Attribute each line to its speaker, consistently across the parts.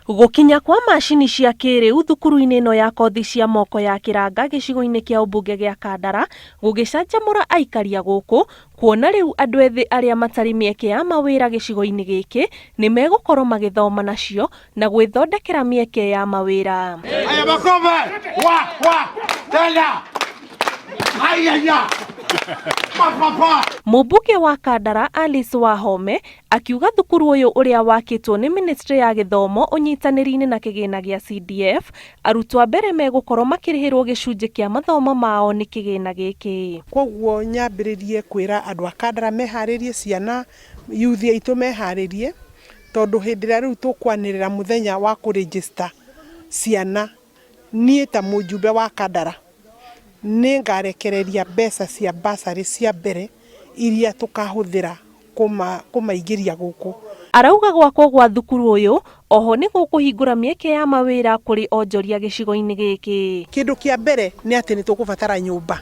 Speaker 1: Gũkinya kwa macini cia kĩrĩu thukuru-inĩ ĩno ya kothi cia moko ya Kĩranga gĩcigo-inĩ kĩa ũmbunge gĩa Kandara gũgĩcanjamũra aikari a gũkũ kuona rĩu andũ ethĩ arĩa matarĩ mĩeke ya mawĩra gĩcigo-inĩ gĩkĩ nĩ megũkorwo magĩthoma nacio na gwĩthondekera mĩeke ya mawĩra.
Speaker 2: Haya makofi! Wa wa tena. Haya ya. Pa pa pa.
Speaker 1: Mũmbunge wa Kandara Alice Wahome akiuga thukuru ũyũ ũrĩa wakĩtwo nĩ ministry ya gĩthomo ũnyitanĩri-inĩ na kĩgĩna gĩa CDF arutwo a mbere megũkorwo makĩrĩhĩrwo gĩcunjĩ kĩa mathomo mao nĩ kĩgĩna gĩkĩ.
Speaker 3: Koguo nyambĩrĩrie kwĩra andũ a Kandara meharĩrie, ciana youth aitũ meharĩrie, tondũ hĩndĩ ĩrĩa rĩu tũkwanĩrĩra mũthenya wa kũregister ciana, niĩ ta mũjumbe wa Kandara nĩ ngarekereria mbeca cia bursary cia mbere iria tũkahũthĩra kũmaingĩria gũkũ.
Speaker 1: Arauga gwakwo gwa thukuru ũyũ oho nĩ gũkũhingũra mĩeke ya mawĩra kũrĩ onjoria gĩcigo-inĩ gĩkĩ.
Speaker 3: Kĩndũ kĩa mbere nĩ atĩ nĩ tũkũbatara nyũmba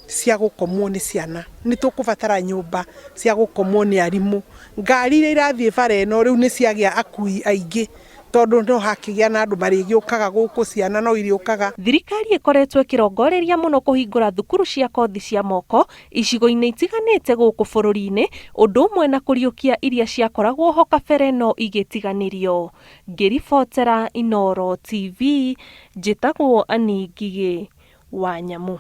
Speaker 3: cia gũkomwo nĩ ciana, nĩ tũkũbatara nyũmba cia gũkomwo nĩ arimũ. Ngari iria irathiĩ bara ĩno rĩu nĩ ciagĩa akui aingĩ, tondũ no hakĩgĩa na andũ marĩgĩũkaga gũkũ, ciana no irĩũkaga.
Speaker 1: Thirikari ĩkoretwo ĩkĩrongoreria mũno kũhingũra thukuru cia kothi cia moko icigo-inĩ itiganĩte gũkũ bũrũri-inĩ, ũndũ ũmwe na kũriũkia iria ciakoragwo ho kabere no igĩtiganĩrio. Ngĩribotera Inooro TV, njĩtagwo Annie Ngigĩ wa Nyamu.